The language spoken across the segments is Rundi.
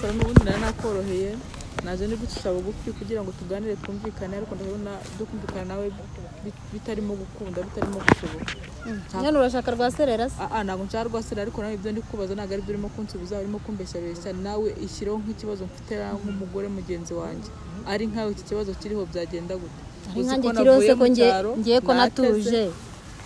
Salomo, ubundi nari nakoroheye, naje ndi gucisha bugufi kugira ngo tuganire twumvikane, ariko ndabona ibyo kumvikana nawe bitarimo gukunda, bitarimo gushoboka. Nyine urashaka rwa serera se? Ah, ntabwo nshaka rwasira, ariko nawe ibyo ndi kubaza ntabwo ari byo urimo kunsubiza, urimo kumbeshyabeshya. Nawe ishyireho nk'ikibazo mfite nk'umugore mugenzi wanjye, ari nkawe iki kibazo kiriho byagenda gute? Ari Uzi nkanjye ko kiriho navuye se ko mu cyaro, ngiye ko nateze, natuje?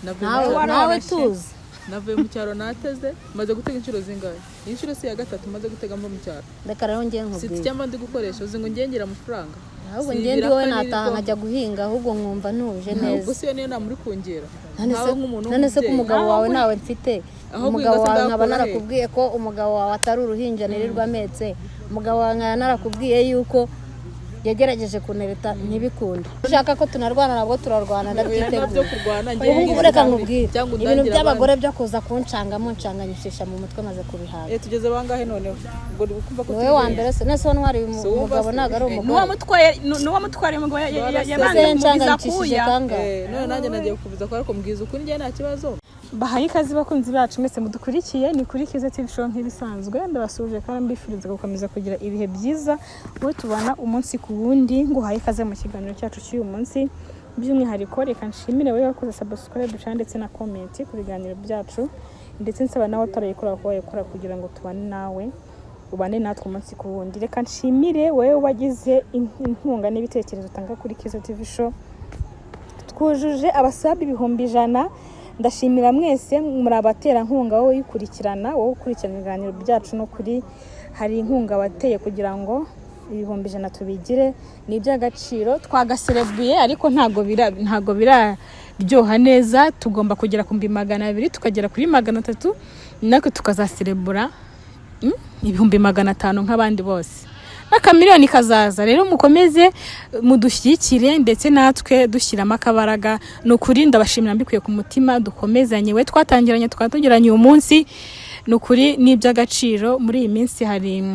navuye mu Nawe cyaro- nawe tuzi. Navuye mu cyaro nateze, maze gutega inshuro zingahe? Iyi nshuro si iya gatatu maze gutega mva mu cyaro. Reka rero ngiye Si nkubwire. itike mba ndi gukoresha, uzi ngo ngiye ngira amafaranga? Ahubwo Si ngiye ndi wowe ibiraka nataha n'ibikoma. nkajya guhinga, ahubwo nkumva ntuje neza. Ubwo si yo niyo nama uri kungira? None Nkawe se nk'umuntu none se ko w'umubyeyi. umugabo wawe nawe mfite Aho umugabo guhinga se wawe nkaba ndahakura he? narakubwiye ko umugabo wawe atari uruhinja nirirwa ametse, umugabo wawe nkaba narakubwiye yuko yagerageje kunereta ntibikunde. Ushaka ko tunarwana nabwo turarwana, Oya, nta byo ndabyiteguye. kurwana, njye Ubu ngubu reka nkubwire, cyangwa ibintu undangire by'abagore byo kuza kunshangamo nshanganyishisha mu mutwe maze kubihaga. abandi. Eh, tugeze bangahe noneho? Ubwo uri kumva ko Ni wowe wa mbere se? Nese wantwariye Si wumva umugabo se? ntabwo ari umugore? N'uwamutwariye umugabo Waraseze. yabanje Ese kumubiza nshanganyishije kuya. kangahe? Eh, none nanjye nagiye kukubiza ko, ariko mbwiza ukuri, njye nta kibazo. Bahaye ikaze bakunzi bacu mwese mudukurikiye, ni kuri Kiza TV Show nk'ibisanzwe. Ndabasuhuje kandi mbifuriza gukomeza kugira ibihe byiza, wowe tubana umunsi ku wundi. Nguhaye ikaze mu kiganiro cyacu cy'uyu munsi. By'umwihariko reka nshimire wowe wakoze subscribe channel ndetse na comment ku biganiro byacu, ndetse nsaba nawe utarayikora kuba wayikora kugira ngo tubane nawe, ubane natwe umunsi ku wundi. Reka nshimire wowe wagize inkunga n'ibitekerezo utanga kuri Kiza TV Show. Twujuje abasabe 100,000. Ndashimira mwese muri abaterankunga, wowe uyikurikirana, wowe ukurikirana ibiganiro byacu. No kuri hari inkunga wateye kugira ngo 100,000 tubigire, ni iby'agaciro. Twagaserebuye ariko ntabwo biraryoha neza. Tugomba kugera ku 200,000, tukagera kuri 300,000, natwe tukazaserebura 500,000 nk'abandi bose, n'akamiliyoni kazaza. Rero mukomeze mudushyigikire ndetse natwe dushyiramo akabaraga. Ni ukuri ndabashimira mbikuye ku mutima. Dukomezanye, we twatangiranye tukaba tugeranye uyu munsi, ni ukuri ni iby'agaciro. Muri iyi minsi hari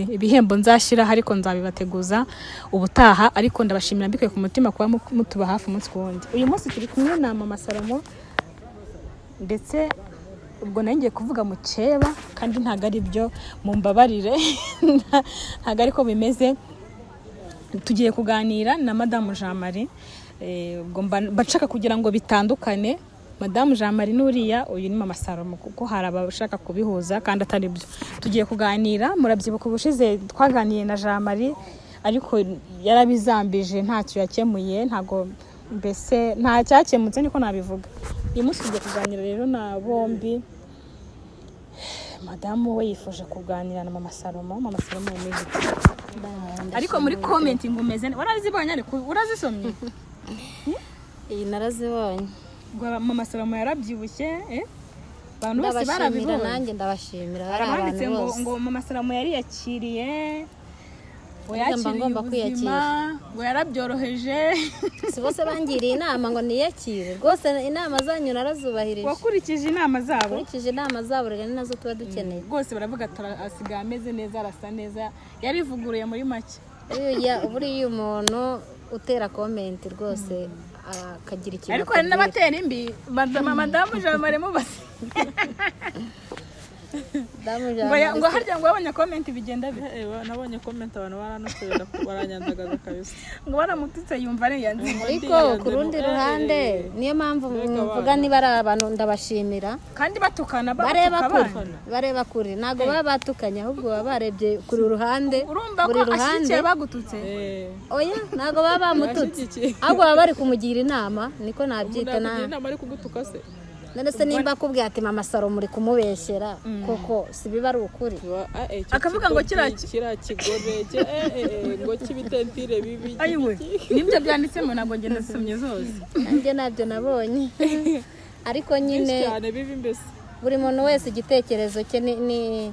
ibihembo nzashyiraho, ariko nzabibateguza ubutaha. Ariko ndabashimira mbikuye ku mutima kuba mutuba hafi umunsi ku wundi. Uyu munsi turi kumwe na Mama Salomo, ndetse ubwo nari ngiye kuvuga mukeba kandi ntabwo ari byo, mumbabarire, ntabwo ariko bimeze. Tugiye kuganira na Madamu Jean Marie. Ubwo mba nshaka kugira ngo bitandukane, Madamu Jean Marie n'uriya, uyu ni Mama Salomo, kuko hari abashaka kubihuza kandi atari byo. Tugiye kuganira, murabyibuka ubushize twaganiye na Jean Marie, ariko yarabizambije, ntacyo yakemuye, ntabwo mbese nta cyakemutse, niko nabivuga. Uyu munsi tugiye kuganira rero na bombi. Madamu we yifuje kuganira na Mama Salomo. Mama Salomo, umeze ute? Ariko muri comment ngo umeze warazibonye, ariko urazisomye? Iyi narazibonye. Ngo Mama Salomo yarabyibushye, eh? Abantu bose Ndabashimira. barabibonye. Nanjye ndabashimira bari Barabanditse abantu ngo bose. ngo Mama Salomo yariyakiriye, ngo Ariko mba yakiriye ngomba ubuzima, kwiyakira. ngo yarabyoroheje. Si bose bangiriye inama ngo niyakire rwose, inama zanyu narazubahirije. Wakurikije inama zabo. Nkurikije inama zabo rero, ni nazo tuba dukeneye. Rwose baravuga ati asigaye ameze neza, arasa neza, yarivuguruye muri make. Buriya umuntu utera comment rwose akagira ikintu Ariko hari akubwira. n'abatera imbi. Madamu Jean Marie mubase. Madamu Jean Ngo Marie ngo harya ngo wabonye comment bigenda bite? Eh, nabonye comment, abantu baranutse, baranyandagaza kabisa. Ngo baramututse yumva ariyanze. Ariko ku rundi ruhande niyo mpamvu mvuga, niba ari abantu ndabashimira. Kandi batukana, Bareba batuka kure. abana. Bareba kure, ntabwo baba batukanye, ahubwo baba barebye kuri ruhande, Urumva ko buri ruhande. ashyigikiye bagututse. Eh, Oya, ntabwo baba bamututse. Yashyigikiye. Ahubwo baba bari kumugira inama, niko Umuntu nabyita na yakugira inama ari kugutuka se? None se nimba akubwiye ati Mama Saro muri kumubeshyera, koko si biba ari ukuri? Icyo Akavuga ngo kigoryi, kiriya kigore ngo cy'ibitentire bibi. Ayiwe, nibyo byanditsemo? Ntabwo ngenda zisomye zose. Nanjye ntabyo nabonye, ariko nyine Byinshi cyane bibi mbese. Buri muntu wese igitekerezo cye ni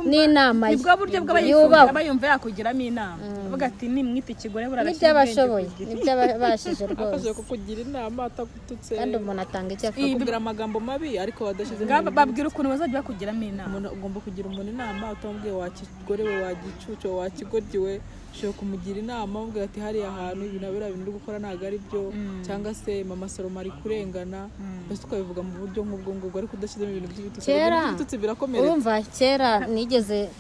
n'inama ye. Nibwo buryo Yubahwe. aba yumva yakugiramo inama, avuga ati nimwita ikigore buriya Nibyo arashyira aba ubwenge ashoboye, ku gihe. nibyo aba abashije rwose. Afashije kukugira inama atagututse. Kandi umuntu atanga icyo afite. Akakubwira amagambo mabi ariko wadashyize. Ngaba babwira ukuntu bazajya bakugiramo inama. Umuntu ugomba kugira umuntu inama utamubwiye wa kigore we, wa gicucu we, wa kigoryi we. Ushobora kumugira inama umubwira ati hariya hantu ibi na biriya bintu uri gukora ntabwo ari byo, cyangwa se Mama Salomo ari kurengana, mbese ukabivuga mu buryo nk'ubwo ngubwo, ariko udashyizemo ibintu by'ibitutsi. Kera Ibintu by'ibitutsi birakomeretsa. Urumva kera nigeze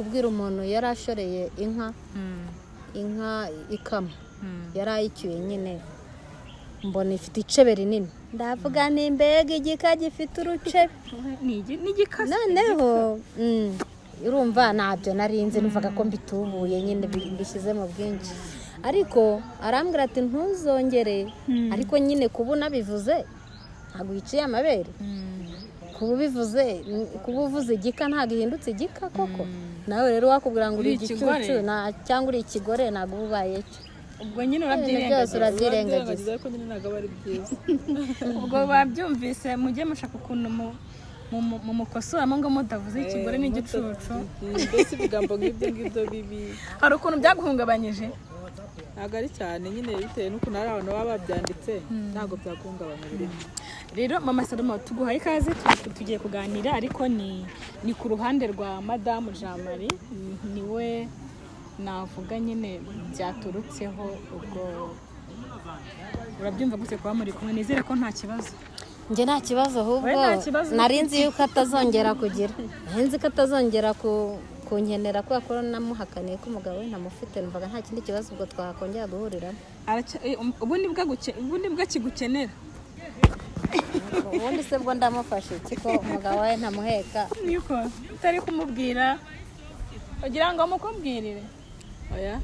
kubwira umuntu yari ashoreye inka, inka ikama yari ayicyuye nyine, mbona ifite icebe rinini, ndavuga ni mbega igika gifite urucebe n'igikase. Noneho urumva ntabyo narinzi, numvaga ko mbitubuye nyine mbishyize mu bwinshi, ariko arambwira ati ntuzongere. Ariko nyine kuba unabivuze ntabwo yiciye amabere, kuba ubivuze, kuba uvuze igika ntabwo ihindutse igika koko. Nawe rero wakubwira ngo uri igicucu cyangwa uri ikigore ntabwo uba ubaye cyo. Ubwo nyine byose urabyirengagiza, ariko nyine ntabwo ari byiza. Ubwo babyumvise, mujye mushaka ukuntu mumukosoramo ngo mudavuze ikigore n'igicucu. Mbese ibigambo nk'ibyo ngibyo bibi hari ukuntu byaguhungabanyije? Ntabwo ari cyane nyine, bitewe n'ukuntu hari abantu baba babyanditse, ntabwo byaguhungabanya birimo. Rero Mama Salomo tuguhaye ikaze, tugiye kuganira ariko ni ku ruhande rwa Madamu Jean Marie, niwe navuga nyine byaturutseho. Ubwo urabyumva gute kuba muri kumwe? Nizere ko nta kibazo. Njye nta kibazo, ahubwo nari nzi yuko atazongera kugira, nari nzi ko atazongera kunkenera kubera ko namuhakaniye ko umugabo we ntamufite, numvaga nta kindi kibazo ubwo twakongera guhuriramo. Ubu nibwo akigukenera. Ubundi se bwo ndamufashe iki ko umugabo we ntamuheka? Niko utari kumubwira ugira ngo mukubwirire? Oya,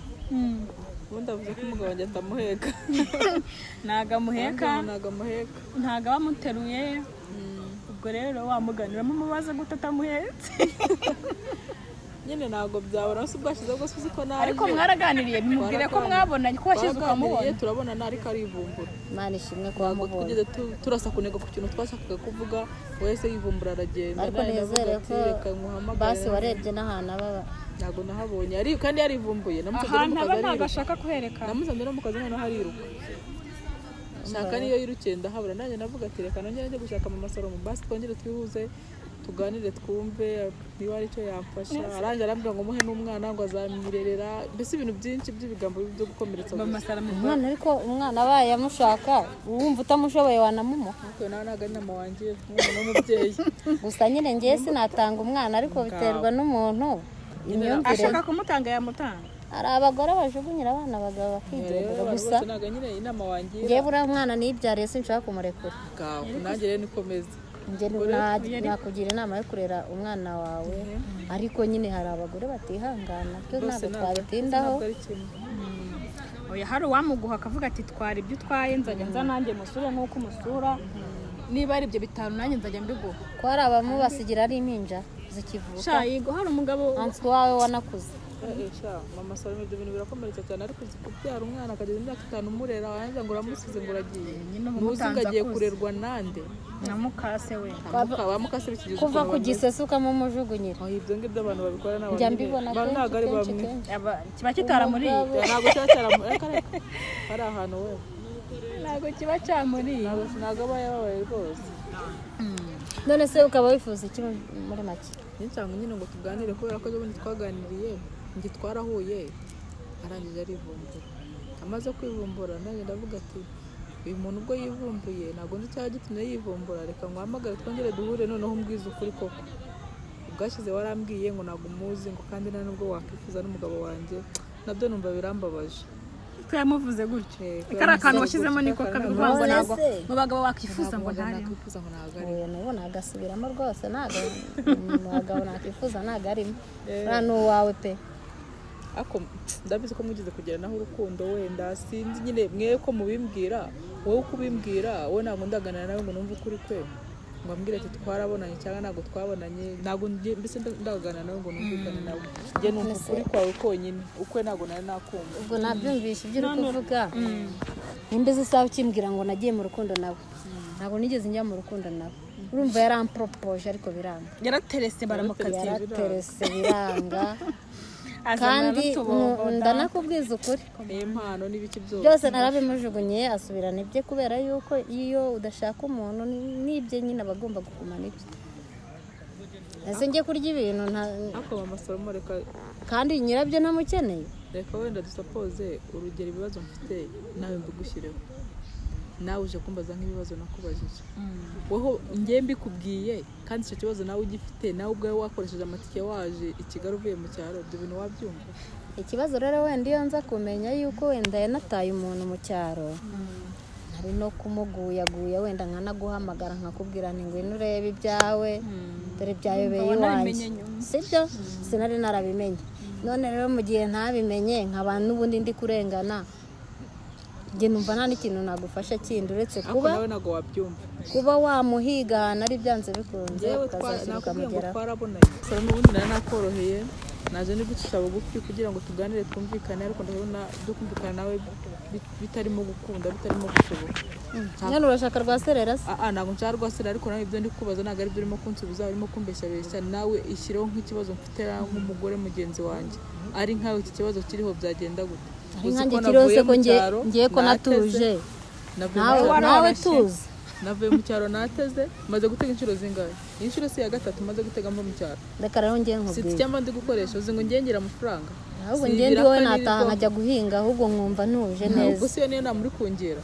ubundi avuze ko umugabo wanjye atamuheka. Ntabwo amuheka, ntabwo aba amuteruye. Ubwo rero wamuganira mumubaza gute atamuhetse? Nyine ntabwo byabura, se ubwashize bwose uzi ko naje. Ariko mwaraganiriye, bimubwire ko mwabonanye, ko washyize ukamubona. Turabonana ariko arivumbura. Imana ishimwe ko wamubonye. Twigeze turasa ku ntego ku kintu twashakaga kuvuga, wese yivumbura aragenda. Ariko nizere ko basi warebye n'ahantu aba. Ntabwo nahabonye, kandi yarivumbuye. Ahantu aba ntabwo ashaka kuherekana. Namusanze no mu kazi noneho ariruka. Shaka niyo yirukiye ndahabura, nanjye navuga ati reka nongere njye gushaka Mama Salomo, basi twongere twihuze tuganire twumve niba ari cyo yamfasha. Aranje arambwira ngo muhe n'umwana ngo azamwirerera, mbese ibintu byinshi by'ibigambo byo gukomeretsa umwana. Ariko umwana abaye amushaka wumva utamushoboye wanamumuha. Ariko nawe ntabwo ari mama wanjye, umwana w'umubyeyi. Gusa nyine ngewe sinatanga umwana, ariko biterwa n'umuntu imyumvire. Ashaka kumutanga yamutanga. Hari abagore bajugunyira abana abagabo bakigendera gusa. Ngewe buriya umwana nibyariye sinshaka kumurekura. Nanjye rero nikomeze. Njye nakugira inama yo kurera umwana wawe, ariko nyine hari abagore batihangana, byo ntabwo twabitindaho. Oya, hari uwamuguha akavuga ati twara ibyo utwaye, nzajya nza nanjye musure nk'uko umusura, niba ari ibyo bitanu nanjye nzajya mbiguha. Ko hari abamubasigira ari impinja zikivuka. Sha yego, hari umugabo wawe wanakuze. Mama Salomo ibyo bintu birakomeretsa cyane, ariko uzi kubyara umwana akageza imyaka 5 umurera, warangiza ngo uramusize ngo uragiye, ntuzi ngo agiye kurerwa nande? Na mukase we. Mukase bikigize kuva ku gisesu ukamumujugunyira. Ibyo ngibyo abantu babikora n'abantu njya mbibona ntabwo ari bamwe, kiba kitaramuriye. Ntabwo kiba cyaramuriye, hari ahantu we ntabwo kiba cyamuriye, ntabwo aba yababaye rwose. None se ukaba wifuza iki muri make? Nshaka nyine ngo tuganire kubera ko ejobundi twaganiriye, njye twarahuye arangije arivumbura. Amaze kwivumbura nanjye ndavuga ati uyu muntu ubwo yivumbuye ntabwo nzi icyaba gitumye yivumbura, reka nguhamagare twongere duhure noneho umbwize ukuri koko. Ubwashize warambwiye ngo ntabwo umuzi, ngo kandi nta nubwo wakwifuza n'umugabo wanjye, nabyo numva birambabaje. Ko yamuvuze gutyo, kari akantu washyizemo niko kabivuga ngo ntabwo mu bagabo wakwifuza ngo ntarimo. Oya, nubu nagasubiramo rwose, ntabwo mu bagabo nakwifuza ntabwo arimo, uriya ni uwawe pe. Ako ndabizi ko mwigeze kugera naho urukundo wenda sinzi nyine mwe ko mubimbwira, wowe uko ubimbwira wowe ntabwo ndaganira nawe ngo numve ukuri kwe, ngo ambwire ati twarabonanye cyangwa ntabwo twabonanye, ntabwo mbese ndaganira nawe ngo numvikane nawe. Njye numva ukuri kwawe konyine, ukwe ntabwo nari nakumva. Ubwo nabyumvishe ibyo uri kuvuga, nimba uzi isaha ukimbwira ngo nagiye mu rukundo nawe, ntabwo nigeze njya mu rukundo nawe. Urumva yaramporopoje ariko biranga, yaraterese baramukatira, yaraterese biranga. Kandi ndanakubwiza ukuri, impano n'ibiki byose narabimujugunye asubirana ibye, kubera yuko iyo udashaka umuntu n'ibye nyine aba agomba kugumana ibye. Ese njye kurya ibintu ariko Mama Salomo reka, kandi nyirabyo ntamukeneye. Reka wenda dusapoze urugero ibibazo mfite nawe mbigushyireho. Nawe uje kumbaza nk'ibibazo nakubajije. Wowe njye mbikubwiye kandi icyo kibazo nawe ugifite, nawe ubwawe wakoresheje amatike waje i Kigali uvuye mu cyaro, ibyo bintu wabyumva. Ikibazo rero wenda iyo nza kumenya yuko wenda yanataye umuntu mu cyaro, nari no kumuguyaguya wenda nkanaguhamagara nkakubwira nti ngwino urebe ibyawe, dore byayobeye iwanjye, sibyo? Sinari narabimenye. None rero mu gihe ntabimenye nkaba n'ubundi ndi kurengana, njye numva nta n'ikintu nagufasha kindi uretse kuba kuba wamuhiga ahantu ari byanze bikunze ukazashyira ukamugeraho. Twarabonanye n'ubundi nari nakoroheye, naje ni gucisha bugufi kugira ngo tuganire twumvikane, ariko ndabona byo kumvikana nawe bitarimo gukunda, bitarimo gushoboka. None urashaka rwaserera se? Ntabwo nshaka rwaserera, ariko nawe ibyo ndi kubaza ntabwo ari byo urimo kunsubiza, urimo kumbeshyabeshya. Nawe ishyireho nk'ikibazo mfite nk'umugore mugenzi wanjye, ari nkawe iki kibazo kiriho byagenda gute? Ari nkanjye kiriho se ko ngiye ko natuje, nawe tuzi. Navuye mu cyaro nateze, maze gutega inshuro zingahe? Inshuro si ya gatatu maze gutega mva mu cyaro. Reka rero ngiye nkubwire. Si cyangwa ndi gukoresha uzi ngo ngengera amafaranga. Ahubwo ngiye ndi wowe nataha nkajya guhinga, ahubwo nkumva ntuje neza. Ubwo si yo niyo nama uri kungera.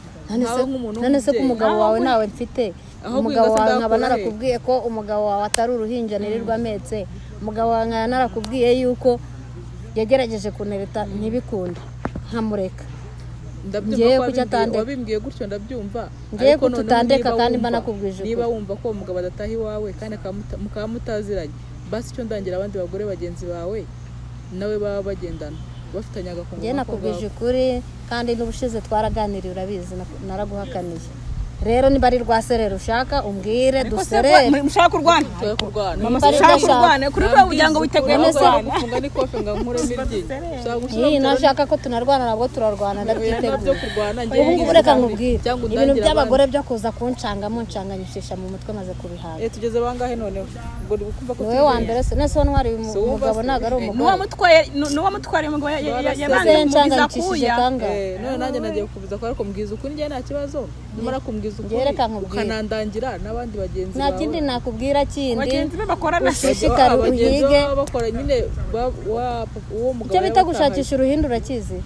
None se ko umugabo wawe nawe mfite, umugabo wawe nkaba narakubwiye ko umugabo wawe atari uruhinja nirirwa ametse, umugabo wawe nkaba narakubwiye yuko yagerageje kunereta ntibikunda nkamureka. Ngiye wabimbwiye gutyo ndabyumva, ngiye kututandeka kandi mba nakubwije. Niba wumva ko umugabo adataha iwawe kandi mukaba mutaziranye, basi icyo ndangira abandi bagore bagenzi bawe nawe baba bagendana bafitanye agakungu. Ngiye nakubwije ukuri kandi n'ubushize twaraganiriye urabizi, naraguhakaniye. Rero niba ari rwaserera ushaka umbwire duserere. Mushaka kurwana? Mama ushaka kurwana kuri we kugira ngo witeguye kurwana. Gufunga ni kofe nga nkuremo iryinyo. Iyi nashaka ko tunarwana nabwo turarwana, ndabyiteguye. Ubu ngubu reka nkubwire ibintu by'abagore byo kuza kuncanga muncanganyishisha mu mutwe maze kubihaga. Tugeze bangahe noneho? Ubwo uri kumva ko wowe wa mbere se nese wantwari umugabo ntabwo ari umugore. N'uwamutwaye umugabo yabanze kumubiza kuya. None nanjye nagiye kubiza ko ariko mbwiza ukuri njye nta kibazo. Nimara kumbwiza ukanandangira n'abandi bagenzi bawe. Nta kindi nakubwira kindi. Bagenzi be bakorana ushishikare uhige. Bakora nyine uwo mugabo. Icyo bita gushakisha uruhindu urakizi?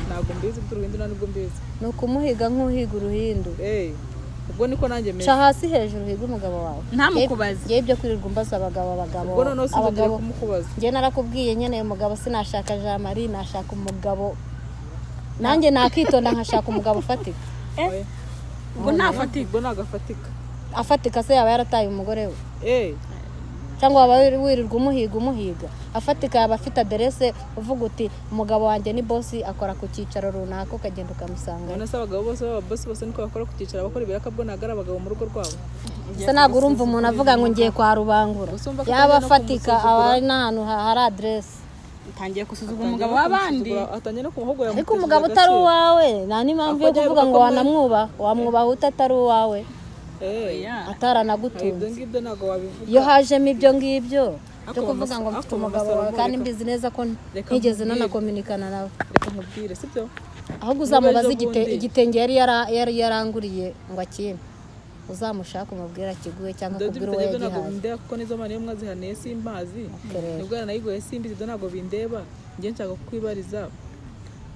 Ntabwo mbizi iby'uruhindu nta nubwo mbizi. Ni ukumuhiga nk'uhiga uruhindu. Ubwo niko nanjye meze. Ca hasi hejuru uhiga umugabo wawe. Ntamukubaze. Ngiye ibyo kwirirwa umbaza abagabo abagabo. Ubwo noneho sinzongera kumukubaza. Ngiye narakubwiye nyene umugabo sinashaka Jean Marie, nashaka umugabo. Nanjye nakitonda nkashaka umugabo ufatika. Ubwo ntafatika, ubwo nagafatika. Afatika se yaba yarataye umugore we? Cyangwa waba wirirwa umuhiga. Afatika yaba afite aderese uvuga uti umugabo wanjye ni bosi akora ku cyicaro runaka, ukagenda ukamusanga. None se abagabo bose baba bosi bose niko bakora ku cyicaro, abakora ibiraka bwo nagara abagabo mu rugo rwabo. Se ntabwo urumva umuntu avuga ngo ngiye kwa Rubangura, yaba afatika aba ari n'ahantu hari aderese. Utangiye gusuzugura umugabo w'abandi, atangiye no kumuhogora. Ariko umugabo utari uwawe nta n'impamvu yo kuvuga ngo wanamwubaha, wamwubaha utatari uwawe, ataranagutunze. Iyo hajemo ibyo ngibyo byo kuvuga ngo mfite umugabo wawe kandi mbizi neza ko ntigeze nanakominikana nawe, reka nkubwire sibyo? Ahubwo uzamubaze igitenge yari yaranguriye ngo akime, uzamushaka umubwira akiguhe cyangwa akubwira uwo yagihaye. Kuko nizo mana iyo mwazihaniye simbazi, nibwo nayigoye simbizi, ibyo ntabwo bindeba. Njye nshaka kukwibariza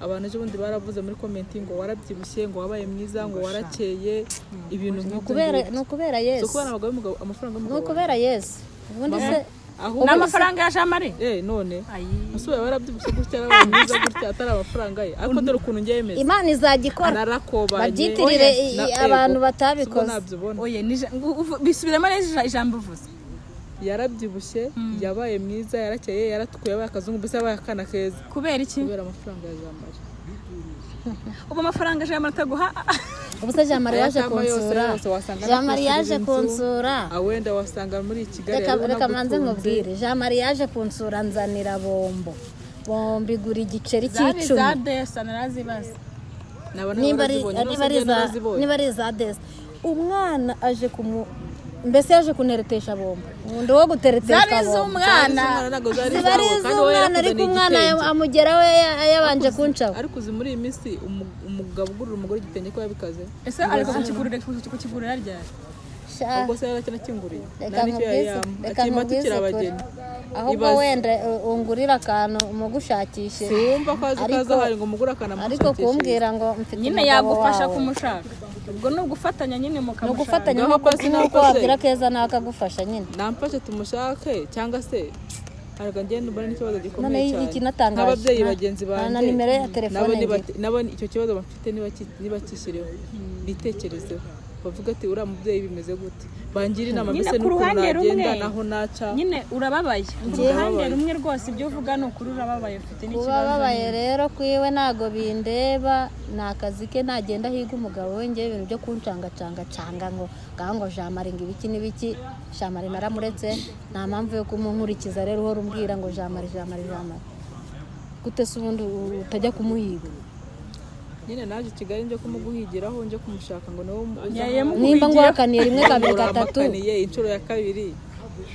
abantu ejo bundi baravuze muri comment ngo warabyibushye, ngo wabaye mwiza, ngo warakeye, ibintu nk'ibyo. Ni ukubera Yesu. Si ukubera amafaranga y'umugabo. Ni ukubera Yesu. Ubundi se n'amafaranga ya Jean Marie? None umusore warabyibushye gutya, yarabaye mwiza gutya, atari amafaranga ye. Ariko dore ukuntu ngiye meze. Imana izajya ikora. Narakobanye. Babyitirire abantu batabikoze. Oye, bisubiramo neza ijambo uvuze. Yarabyibushye, yabaye mwiza, yarakeye, yaratukuye, yabaye akazungu, mbese yabaye akana keza. Kubera iki? Kubera amafaranga ya Jean Marie. Ubu amafaranga Jean Marie ataguha. Ubu se Jean Marie yaje kunsura. Jean Marie yaje kunsura. Awenda wasanga muri Kigali. Reka manze nkubwire. Jean Marie yaje kunsura nzanira bombo. Bombo igura igiceri cy'icumi. Zari za desa narazibaza. Niba ari za desa. Umwana aje kumu mbese yaje kuneretesha bombo. Undi wo guteretesha bombo. Zari z'umwana. Ziba ari iz'umwana, ariko umwana amugeraho yabanje kuncaho. Ariko uzi muri iyi minsi umugabo ugurira umugore igitenge ko yabikaze. Ese ariko kukigurira ryari? Ubwo se yarakinakinguriye. Reka nkubwize ukuri. Ahubwo wenda ungurira akantu umugushakishe. Siwumva ko azi ko azahari ngo umugure akantu amushakishe. Ariko kumbwira ngo mfite nyine yagufasha kumushaka. Ubwo ni ugufatanya nyine Ni mukamushaka. ugufatanya Ngaho nk'uko basi nk'uko namfashe. wabwira Keza nawe akagufasha nyine. Namfashe tumushake, cyangwa se arega ngende mbona n'ikibazo gikomeye Noneho cyane. ikinatangaje, Nk'ababyeyi bagenzi nta na banjye nimero ya telefone nabo ngira. Nabo icyo kibazo bafite nibakishyireho, bitekerezeho, bavuga ati uriya mubyeyi bimeze gute, bangira inama Nyine mbese ku n'ukuntu ruhande nagenda rumwe. naho naca. Nyine urababaye ku Njyewe- ruhande rumwe rwose, ibyo uvuga ni ukuri, urababaye, ufite Kuba n'ikibazo. ababaye rero kwiwe ntago bindeba, ni akazi ke, nagenda ahiga umugabo we. Ngewe ibintu byo kuncangacanga canga ngo ngaho ngo Jamari ngo ibiki n'ibiki, Jamari naramuretse, nta mpamvu yo kumunkurikiza. Rero uhora umbwira ngo Jamari, Jamari, Jamari gute se ubundi utajya kumuhiga? Nyine naje i Kigali nje kumuguhigiraho, nje kumushaka ngo nawe uze Nimba nguhakaniye rimwe, kabiri, gatatu, Urampakaniye inshuro ya kabiri,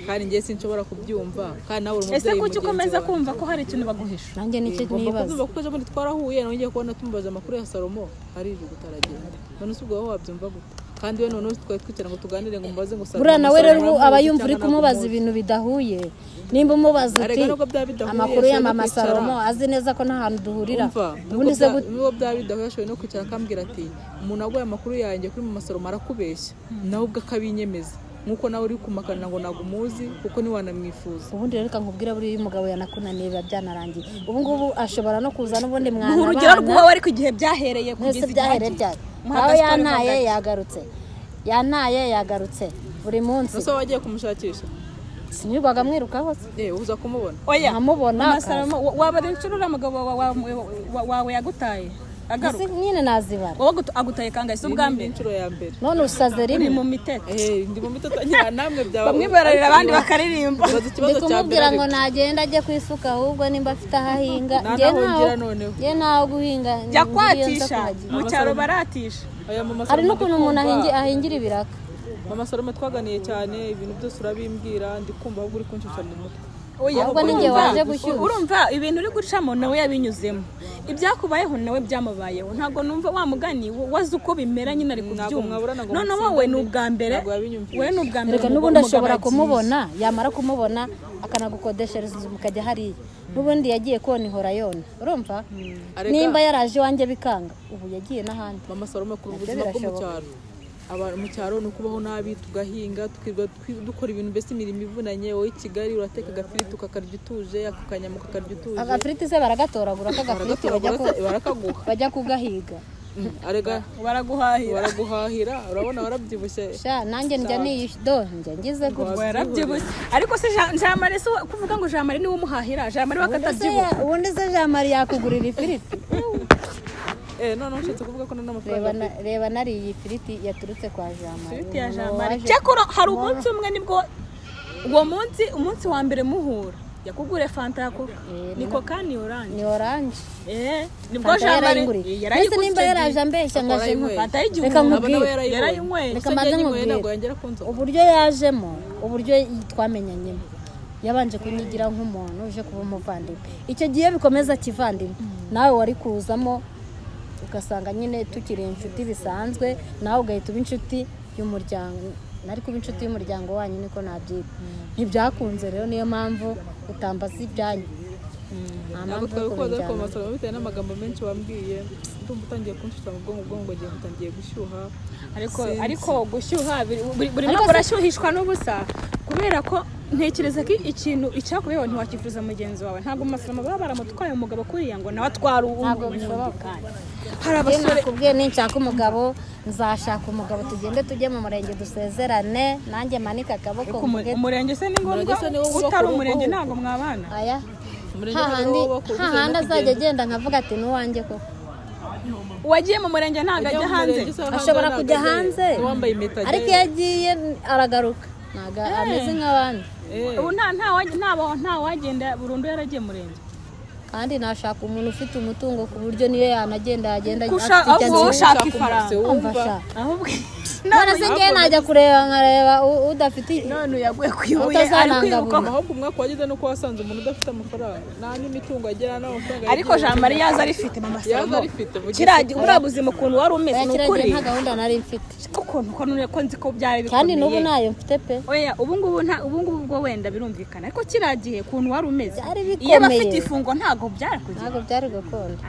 kandi njye sinshobora kubyumva, kandi nawe uri Ese umubyeyi kuki mugenzi ukomeza wawe. kumva ko hari ikintu baguhisha? Nanjye nicyo Ngomba nibaza. kubyumva kuko ejo bundi twarahuye, nawe ngiye kubona tumubaza amakuru ya Salomo arijuguta aragenda. None se ubwo wowe wabyumva gute? Kandi we noneho twari twicara ngo tuganire, ngo mubaze ngo Salomo, Buriya nawe Salomo rero ubu aba uramuzi yumva uri cyangwa ntabwo kumubaza umuzi? ibintu bidahuye. Nimba umubaza uti Arega nubwo byaba bidahuye, amakuru ya ashobora no mama kwicara. Salomo, azi neza ko nta hantu duhurira. Umva, Ubundi se gute? nubwo byaba bidahuye, ashoboye no kwicara akambwira ati umuntu waguye amakuru yanjye kuri mama Salomo arakubeshya, nawe ubwo akabinyemeza, nk'uko nawe uri kumakanira ngo ntabwo umuzi kuko ntiwanamwifuza. Ubundi rero reka nkubwire, buriya iyo umugabo yanakunaniye biba byanarangiye. Ubu ngubu ashobora no kuza n'ubundi Muha urugero mwanabana. rw'uwawe, ariko igihe byahereye Mwese kugeza igihe byahereye agiye. ryari? Muha Aho agastory yantaye hagati. yagarutse, yantaye yagarutse buri munsi. Ese wagiye kumushakisha? Sinirwaga mwirukaho se? Eh, uza kumubona. Oya. Nkamubona, Mama akaza. Salomo, waba ari inshuro uriya mugabo wawe yagutaye agaruka? Ese nyine nazibara? Wowe agutaye kangahe? Si ubwa Iyi ni mbere? inshuro ya mbere. None usaze Uri rimwe. mu mitete. Eh, ndi mu mitoto nyine, namwe byaba. Bamwe bararira abandi bakaririmba. Ibaza ikibazo Ndi cya mbere kumubwira ngo ariko. nagenda ajye ku isuka, ahubwo nimba afite aho ahinga. Nta Njye naho ntaho ngira noneho. Njye ntaho guhinga Jya ngira iyo nza kwatisha kuhagira. mu cyaro, baratisha. Oya, mama Hari Salomo, n'ukuntu umuntu ndikumva. ahingira ibiraka. Mama Salomo, twaganiye cyane, ibintu byose urabimbwira, ndi kumva ahubwo uri kunshyushya mu mutwe. Oya, Ahubwo ni njye urumva- waje gushyushya. Urumva ibintu uri gucamo nawe yabinyuzemo, ibyakubayeho nawe byamubayeho. Ntabwo numva wa mugani wazi uko bimera nyine, ari Ntabwo kubyumva. mwaburana ngo None mutsindane, wowe ni ubwa mbere, ntabwo yabinyumvishe. wowe ni ubwa mbere Reka n'ubundi umugabo ashobora agiye. kumubona, yamara kumubona akanagukodeshereza inzu mukajya hariya. N'ubundi yagiye kona ihora yona, urumva? Arega- Nimba yaraje iwanjye bikanga, ubu yagiye n'ahandi. Mama Salomo, kuri Nabyo ubuzima bwo mu birashoboka. cyaro, abantu mu cyaro ni ukubaho nabi, tugahinga, tukirwa dukora ibintu, mbese imirimo ivunanye. Wowe i Kigali urateka agafiriti ukakarya utuje, ako kanyama ukakarya utuje. Agafiriti se baragatoragura? K'agafiriti bajya Baragatoragura se, barakaguha. Bajya kugahiga. Arega Baraguhahira. baraguhahira, urabona warabyibushye. Sha, nanjye njya niyi do njya ngize gutya. Warabyibushye, ariko se Jean Marie, se kuvuga ngo Jean Marie niwe umuhahira, Jean Marie Ubundi se wakatabyibuha? Ubundi se Jean Marie yakugurira ifiriti? Eh, noneho ushatse kuvuga ko n'amafaranga Reba reba nariye ifiriti yaturutse kwa Jean Marie. Ifiriti ya Jean Umuntu Marie. waje- Cyakora hari umunsi umwe, nibwo uwo munsi, umunsi wa mbere muhura, yakuguriye fanta ya Coca. Eh, Ni Coca, ni orange? Ni orange. Eh, nibwo Fanta Jean Marie yarayinguriye. Mbese yarayiguze nimba icyo gihe. yaraje ambeshya ngo aje Warayinyweye. Fanta y'igihumbi. Reka Aba nawe nkubwire. yarayibonye. Yarayinyweye. Reka Gusa mbanze njye nyinyweye nkubwire. ntabwo yongera kunzoka. Uburyo yajemo, uburyo twamenyanyemo, yabanje kunyigira nk'umuntu uje kuba umuvandimwe. Icyo gihe bikomeza kivandimwe, nawe wari kuzamo ugasanga nyine tukiri inshuti bisanzwe, nawe ugahita uba inshuti y'umuryango, nari kuba inshuti y'umuryango wanyu, niko nabyita. Ntibyakunze rero, niyo mpamvu utambaza ibyanyu. Nta Ntabwo mpamvu yo twabikubaza, ariko kubijyana. Mama Salomo, bitewe n'amagambo menshi wambwiye, ndumva utangiye kunshyushya mu bwonko, ubwonko bugiye butangiye gushyuha. Ariko Sinzi. ariko gushyuha buri Ariko mwaka urashyuhishwa n'ubusa, kubera ko ntekereza ko ikintu icyakubeho ntiwakifuza mugenzi wawe. Ntabwo amasalomo baba baramutwaye umugabo kuriya ngo nawe atware uwundi Ntabwo bishoboka. kandi hari Njye abasore. nakubwiye, ninshaka umugabo nzashaka umugabo, tugende tujye mu murenge dusezerane, nanjye manike akaboko Ariko mvuge. umurenge se ni ngombwa? Umurenge se ni wo wubaka Utari urugo umurenge ahubwo. ntabwo mwabana. Aya Umurenge ntabwo hahandi wubaka urugo, hahandi no azajya kugenda. agenda nkavuga ati n'uwanjye koko. Uwagiye mu murenge ntabwo Ujya ajya mu hanze. murenge se hanze Ashobora ntabwo kujya ajyayo. hanze. N'uwambaye impeta Ariko iyo ajyayo. agiye aragaruka, ntabwo ameze nk'abandi. Eh, Ubu nta wagenda burundu yaragiye mu murenge. Kandi nashaka umuntu ufite umutungo, ku buryo niyo yanagenda yagenda Kusha- afite icyo ahubwo wowe azi. ushaka ushaka ifaranga. umuse Umva wumva. sha. Ahubwo None se ngewe najya kureba nkareba udafite none yaguye ku ibuye ari Utazananga kwiruka. Ahubwo umwaka wagize nuko wasanze umuntu udafite amafaranga, nta n'imitungo agira n'amafaranga Ariko yagiye. Jean Marie yaza arifite, mama Yaza Salomo. arifite, vugisha Kiriya gihe buriya buzima ukuntu wari umeze, Oya, ni kiriya ukuri. gihe nta gahunda nari mfite. Ukuntu ko none ko nzi ko byari bikomeye. Kandi n'ubu ntayo mfite pe. Oya, ubu ngubu nta, ubu ngubu bwo wenda birumvikana, ariko kiriya gihe ukuntu wari umeze, Byari iyo aba bikomeye. afite ifungo ntabwo byari kugira. Ntabwo byari gukunda.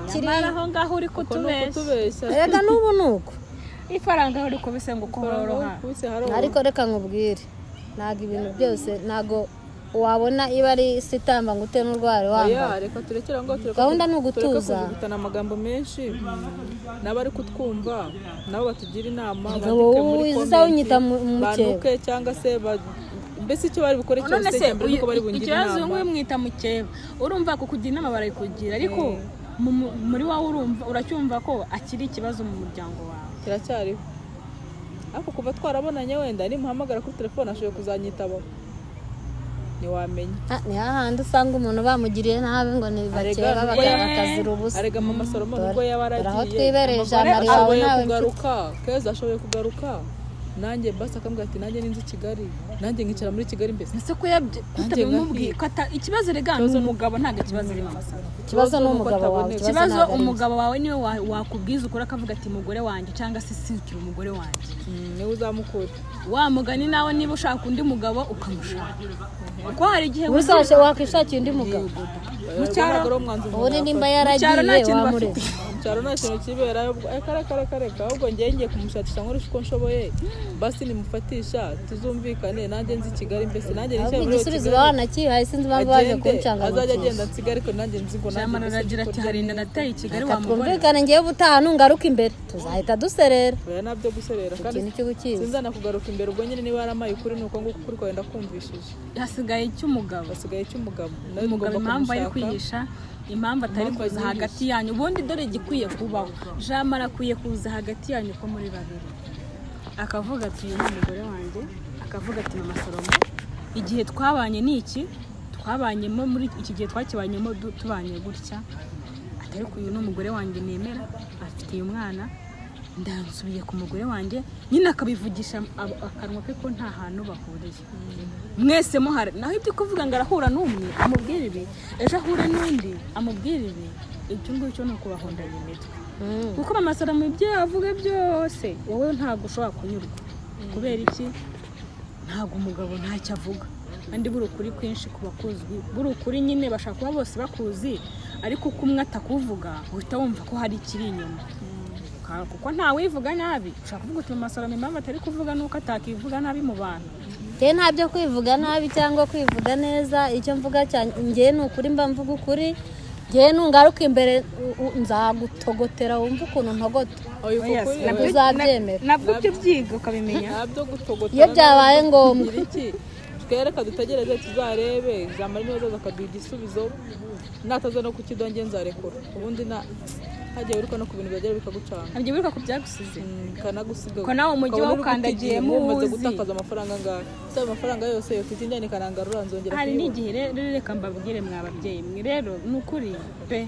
Nyamara aho ngaho uri Uko ni kutubeshya. ukutubeshya. Erega n'ubu ni uko. Ifaranga aho rikubise ngo uko horoha. Kubise haroroha. Ariko reka nkubwire, ntabwo ibintu byose, ntabwo wabona iba ari isi itamba ngo ute n'urwara Oya, wambaye. reka turekere aho ngaho, tureke Gahunda ni tureke ugutuza. kuvugutana amagambo menshi. N'abari kutwumva nabo batugira inama, Umugabo bandike muri wowe uza comment, unyita mukeba. banuke cyangwa se mbese icyo bari bukore None cyose, se mbere nuko bari bungire ikibazo inama. nguyu mwita mukeba, urumva kukugira inama barayikugira, ariko muri wowe urumva uracyumva ko akiri ikibazo mu muryango wawe. Kiracyariho, ariko kuva twarabonanye wenda nimuhamagara kuri telefone ashoboye kuzanyitaba, ntiwamenya. Ah, ni hahandi usanga umuntu bamugiriye nabi ngo ni Arega bakeba nubwo bakazira ubusa. Arega mama Salomo Dore- nubwo yaba dore aho yaragiye, twibereye, Jean Marie wawe ashoboye ntawe mfite. kugaruka, Keza ashoboye kugaruka, nanjye basi akambwira ati nanjye ninzi Kigali, nanjye nkicara muri Kigali mbese. Ese ko yabye Nanjye kutabimubwiye ko ikibazo rega ni umugabo, ntabwo ikibazo ari mama Salomo. Ikibazo ni nuko umugabo wawe. ataboneka. Ikibazo ntabwo ari umugabo wawe niwe wakubwiza ukuri akavuga ati mugore wanjye cyangwa se sinkiri umugore wanjye. Niwe uzamukura. Wa mugani nawe niba ushaka undi mugabo ukamushaka, kuko hari igihe Ubu se wakwishakira undi mugabo? Mu cyaro- Ntabwo ari umwanzuro Ubu umuntu nimba yafata. Mu cyaro nta yaragiye kintu wamureze. bafite. Mu cyaro nta kintu kiberayo, reka reka reka reka, ahubwo ngewe ngiye kumushakisha nkoresha uko nshoboye, basi nimufatisha tuzumvikane, nanjye nzi Kigali mbese, nanjye Ahubwo nicare muri igisubizo Kigali. uba wanakihaye, sinzi impamvu waje Agende, kuncanga mu azajya kintu. agenda nsiga, ariko nanjye nzi ngo nanjye Jamara mbese aragira ati nzi ko hari inda nateye i Kigali wa mugore. Twumvikane, ngewe ubutaha nungaruka imbere tuzahita duserera. Oya, nabyo guserera kandi Ikintu cy'ubukizi. sinzana kugaruka imbere. Ubwo nyine niba yaramaye ukuri ni uko nguko ukuri kwawe ndakumvishije. Hasigaye icy'umugabo. Hasigaye icy'umugabo nawe Umugabo tugomba impamvu ari kumushaka. kwihisha, impamvu atari Impamvu kuza azihisha. hagati yanyu, ubundi dore igikwiye kubaho, Jamara akwiye kuza hagati yanyu uko muri babiri, akavuga ati uyu ni umugore wanjye, akavuga ati mama Salomo igihe twabanye ni iki twabanyemo, muri iki gihe twakibanyemo tubanye gutya, ati ariko uyu ni umugore wanjye nemera, afitiye umwana, ndansubiye ku mugore wanjye nyine, akabivugisha akanwa ke ko nta hantu bahuriye mwese muhari. Naho ibyo kuvuga ngo arahura n'umwe amubwira ibi, ejo ahure n'undi amubwira ibi, ibyo ngibyo ni ukubahondanya imitwe, kuko mama Salomo ibyo yavuga byose wowe ntabwo ushobora kunyurwa. Kubera iki? Ntabwo umugabo ntacyo avuga, kandi buri ukuri kwinshi ku bakuzwi, buri ukuri nyine bashaka kuba bose bakuzi, ariko uko umwe atakuvuga uhita wumva ko hari ikiri inyuma. Kuko ntawivuga nabi, ushobora kuvuga uti mama Salomo impamvu atari kuvuga nuko atakivuga nabi mu bantu. Njyewe nta byo kwivuga nabi cyangwa kwivuga neza, icyo mvuga cyane njyewe ni ukuri, mba mvuga ukuri. Njyewe nungaruka imbere nzagutogotera wumve ukuntu ntogota. Oya, uko Oya, kuri nabwo- oya. Uzabyemera. Nabwo ibyo byiga ukabimenya. Nta byo gutogota. Iyo byabaye ngombwa. Kugira iki, twereka dutegereze tuzarebe Jamara niba azaza akaduha igisubizo, nataza no kukiduha njye nzarekura. Ubundi na hagiye wiruka no ku bintu byagera bikagucanga. Ntabwo wiruka ku byagusize. Kanagusiga. Ko nawe umujyi Ukabona uri wawukandagiyemo gutigira, umaze uwuzi. gutakaza amafaranga angahe se? Ayo mafaranga yose yo mfite injyana ikanangarura nzongera Hari kuyibona. n'igihe rero, reka mbabwire mwa babyeyi mwe, rero ni ukuri pe,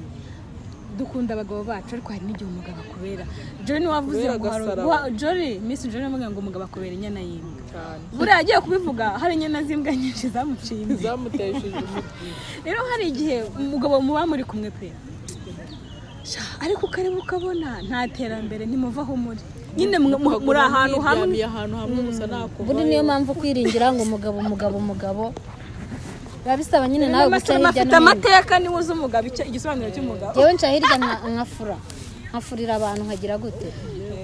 dukunda abagabo bacu, ariko hari n'igihe umugabo akubera Jolly niwe wavuze Kubera ngo hari agasaraba. Jolly, Miss Jolly yavuga ngo umugabo akubera inyana y'imbwa. Cyane. Buriya agiye kubivuga hari inyana z'imbwa nyinshi zamuciye imbere, zamutesheje umutwe. Rero hari igihe umugabo muba muri kumwe pe, sha, ariko ukareba ukabona nta terambere, ntimuva aho muri nyine muri ahantu hamwe. Mwiryamiye ahantu hamwe gusa nakuvayo. Ubundi niyo mpamvu kwiringira ngo umugabo umugabo umugabo biba bisaba nyine nawe Mama guca Salomo hirya afite no hino. amateka, niwe uzi umugabo icyo igisobanuro cy'umugabo. Njyewe nca hirya nkafura, nkafurira abantu, nkagira gute,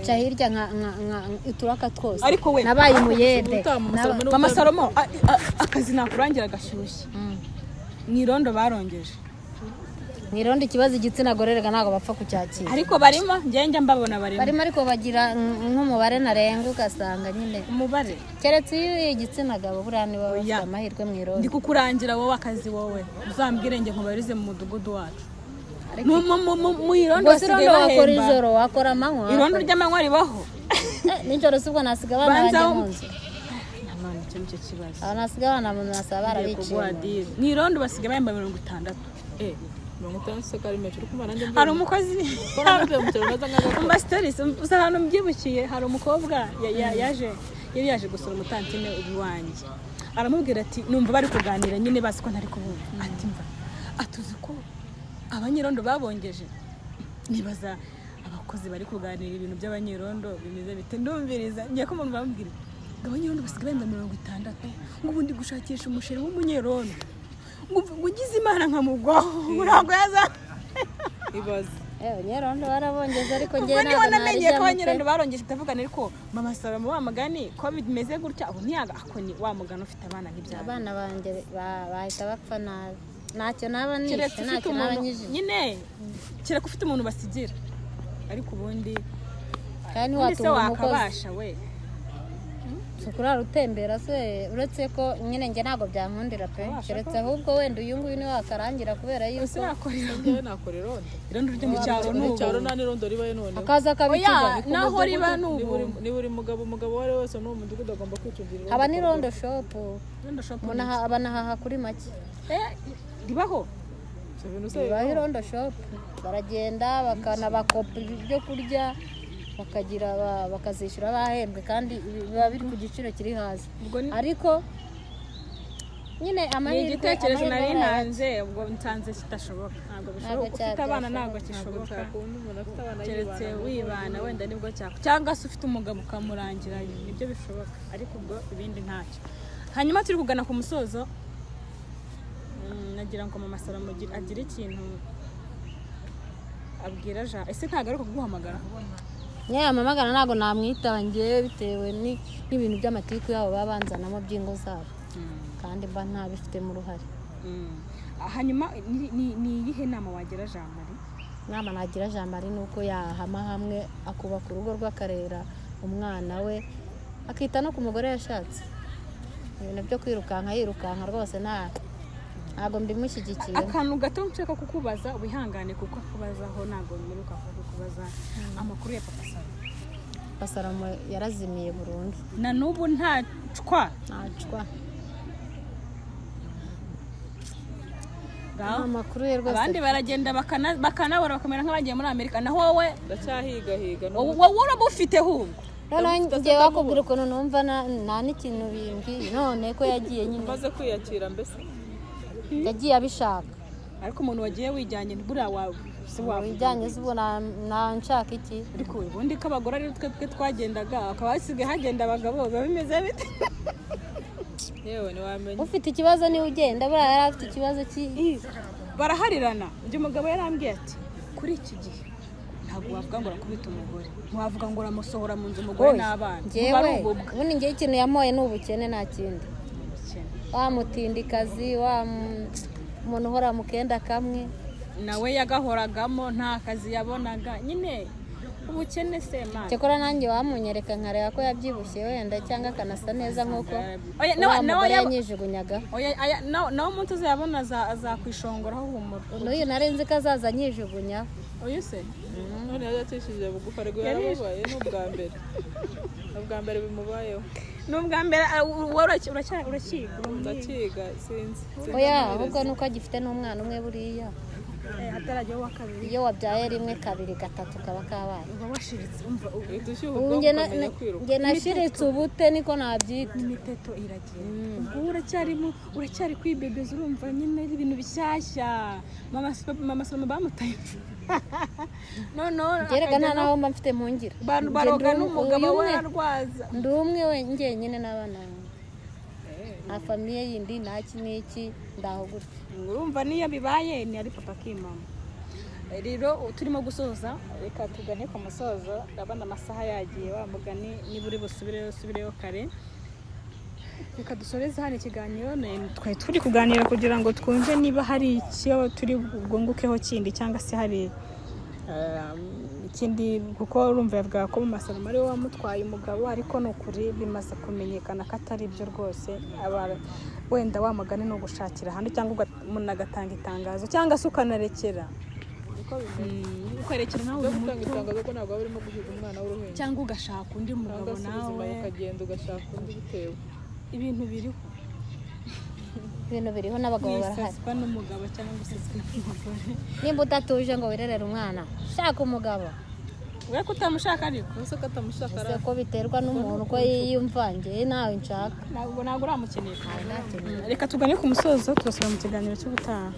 nca hirya uturaka twose. Ariko we- Nabaye umuyede. Ubutaha Mama Salomo Mama Salomo akazi nakurangira gashyushye mu irondo barongeje. Mu irondo ikibazo igitsina gore rega ntabwo bapfa kucyakira. Ariko barimo, njye njya mbabona barimo. Barimo, ariko bagira nk'umubare ntarengwa, ugasanga nyine Umubare. keretse iyo uri igitsina gabo, buriya niba bafite Oya. amahirwe mu irondo. Ndi kukurangira wowe akazi, wowe uzambwire njye nkubarize mu mudugudu wacu. Mu irondo Ubwo se basigaye irondo wakora bahemba. ijoro, wakora amanywa? Irondo ry'amanywa ribaho. Nijoro si ubwo nasiga abana Banza banjye mu nzu? Nanone icyo nicyo kibazo. Aba nasiga abana mu nzu nasaba Ngiye barabiciye kuguha mu nzu. deal. Mu irondo basigaye bahemba 60. 50 se kari menshi? Uri kumva nanjye mvuye Hari umukozi ko nanjye mvuye mu cyaro naza nkagakora. Umva stories, uzi ahantu mbyibukiye, hari umukobwa yaje, yari yaje gusura umutantine iwanjye, aramubwira ati numva bari kuganira nyine bazi ko ntari kubumva, ati mva atuzi ko abanyerondo babongeje, nibaza abakozi bari kuganira ibintu by'abanyerondo bimeze bite, ndumviriza ngiye ko umuntu bamubwira ngo abanyerondo basigaye bahemba 60, ngo ubundi gushakisha umusheri w'umunyerondo ngo ugize Imana nkamugwaho ngo ntabwo yaza. Ibaze. Abanyerondo barabongeza, ariko Ubwo njyewe niho ntabwo namenye ko narijyamo pe. abanyerondo barongeje. Ndavuga nti ariko mama Salomo, wa mugani ko bimeze gutya, ubu ntiyaga ako ni wa mugani ufite abana ntibyaba. Abana banjye bahita bapfa nabi, ntacyo naba nishe, Keretse ufite ntacyo naba umuntu nyijije. nyine, kereka ufite umuntu basigira, ariko ubundi Kandi ubundi se ntiwatunga umukozi. Wakabasha we? Si ukurara utembera se? Uretse ko nyine njye ntabwo byankundira pe. Wabasha. Keretse ahubwo wenda uyu nguyu niwe wakarangira kubera yuko Ese yakora Njyewe nakora irondo. Irondo ryo mu cyaro ni Mu cyaro ubu. Nta n'irondo ribayo noneho. Akaza Oya, akabikiza. naho riba ni Niba ubu. Niba uri umugabo uwo ari we wese muri uwo mudugudu agomba kwicungira irondo. Haba n'irondo shop. Irondo shop? Umuntu banahaha kuri make. Eh, ribaho? Ibyo bintu se Bibaho. bibaho? Irondo shop, baragenda bakanabakopa ibyo kurya, bakagira bakazishyura bahembwe, kandi biba biri ku giciro kiri hasi. Ubwo ni Ariko nyine ni amahirwe igitekerezo nari amahirwe arayake. ntanze, ubwo nsanze kidashoboka, ntabwo bishoboka. Ntabwo Ufite abana ntabwo Ntabwo kishoboka. cyakunda umuntu afite abana Keretse yibana. Wibana wenda nibwo cyakora, cyangwa se ufite umugabo ukamurangirayo, nibyo bishoboka, ariko ubwo ibindi ntacyo. Hanyuma turi kugana ku musozo, nagira ngo mama Salomo agire ikintu abwira Jean. Ese ntabwo ari kuguhamagara? Nyine yampamagara ntabwo namwitaba njyewe, bitewe n'ibintu by'amatiku yabo baba banzanamo by'ingo zabo, kandi mba ntabifitemo uruhare. Hanyuma ni iyihe nama wagira Jean Marie? Inama nagira Jean Marie ni uko yahama hamwe, akubaka urugo rwe, akarera umwana we, akita no ku mugore yashatse. Ibintu byo kwirukanka yirukanka rwose ntabwo mbimushyigikiye. Akantu gato nshaka kukubaza, wihangane kuko akubazaho ntabwo mperuka kukubaza amakuru ya papa Salomo. Papa Salomo yarazimiye burundu. Na n'ubu ntacwa? Ntacwa. Ngaho. Amakuru ye rwose. Abandi baragenda bakanabura, bakamera nk'abagiye muri Amerika, naho wowe Ndacyahigahiga. Wowe urabufite ahubwo. Noneho njye wakubwira ukuntu numva nta n'ikintu bimbwiye, none ko yagiye nyine. Maze kwiyakira mbese. Yagiye abishaka. Ariko umuntu wagiye wijyanye, buriya wawe se wavuga? Ibijyanye se ubu nshaka iki? Ariko ubundi ko abagore ari twe twagendaga, hakaba hasigaye hagenda abagabo, biba bimeze bite? Yewe, ntiwamenya. Ufite ikibazo niwe ugenda, buriya yari afite ikibazo Baraharirana. Njye umugabo yarambwiye ati kuri iki gihe ntabwo wavuga ngo urakubita umugore, ntiwavuga ngo uramusohora mu nzu umugore Oya, n'abana. njyewe Buba ari ububwa. Ubundi njyewe ikintu yamoye ni ubukene, nta kindi. Wa mutindikazi, wa umuntu uhora mu kenda kamwe. Nawe yagahoragamo, nta kazi yabonaga nyine, ubukene se mani. Cyakora nanjye wamunyereka nkareba ko yabyibushye wenda, cyangwa akanasa neza nk'uko Oya, wa nawe mugore yanyijugunyaga. Oya, nawe umuntu uzayabona azakwishongoraho, humura. N'uyu nari nzi ko azaza anyijugunya. Uyu se? None yari yacishije bugufi, ariko yarababaye. Ni ubwa mbere bimubayeho. Ni ubwa mbere. Wowe urakiga? Ndakiga, sinzi. Sinzi Oya, amaherezo. ahubwo nuko agifite n'umwana umwe buriya. Hatarajyaho uwa kabiri. Iyo wabyaye rimwe, kabiri, gatatu, kaba kabaye. Uba washiritse, umva Uhita ushyuha Ubu ubwonko, njye ukamenya kwiruka. njye nashiritse ubute, niko nabyita. Imiteto iragenda, ubwo uracyarimo, uracyari kwibebeza, urumva nyine ari ibintu bishyashya. Mama Salomo bamutaye noneho Gerega nta akajya naho mba mfite mpungira. Bantu Njye baroga n'umugabo uyu we umwe. ararwaza. Ndi umwe we njyenyine n'abana banjye, nta famille yindi, nta iki n'iki, ndaho gutya. Urumva niyo bibaye ni ari papa kimama. Rero turimo gusoza, reka tugane ku musozo, ndabona amasaha yagiye. Wa mugani niba uri busubireyo, usubireyo kare. Reka dusoreze hano ikiganiro. Twari turi kuganira kugira ngo twumve niba hari icyo turi bwungukeho kindi, cyangwa se hari ikindi, kuko urumva yavugaga ko mu masalomo ariwe wamutwaye umugabo, ariko ni ukuri bimaze kumenyekana ko atari byo rwose. Wenda wa mugani ni ugushakira ahandi, cyangwa umuntu agatanga itangazo, cyangwa se ukanarekera. Niko bimeze. Ukarekera nawe Byo uri gutanga muto. itangazo ko ntabwo waba urimo guhiga umwana w'uruhinja. Cyangwa ugashaka undi mugabo Cyangwa se ubuzima nawe. bukagenda, ugashaka undi bitewe. Ibintu biriho. Ibintu biriho n'abagabo barahari. Wisaswa n'umugabo cyangwa gusaswa n'umugore. Nimba udatuje ngo wirerere umwana, shaka umugabo. We ko utamushaka ariko? Ubuse ko atamushaka? Ese ko biterwa n'umuntu uko yiyumva, njyewe nawe nshaka. Ntabwo uramukenera. Ntawe nakenera. Reka tugane ku musozo, turasubira mu kiganiro cy'ubutaha.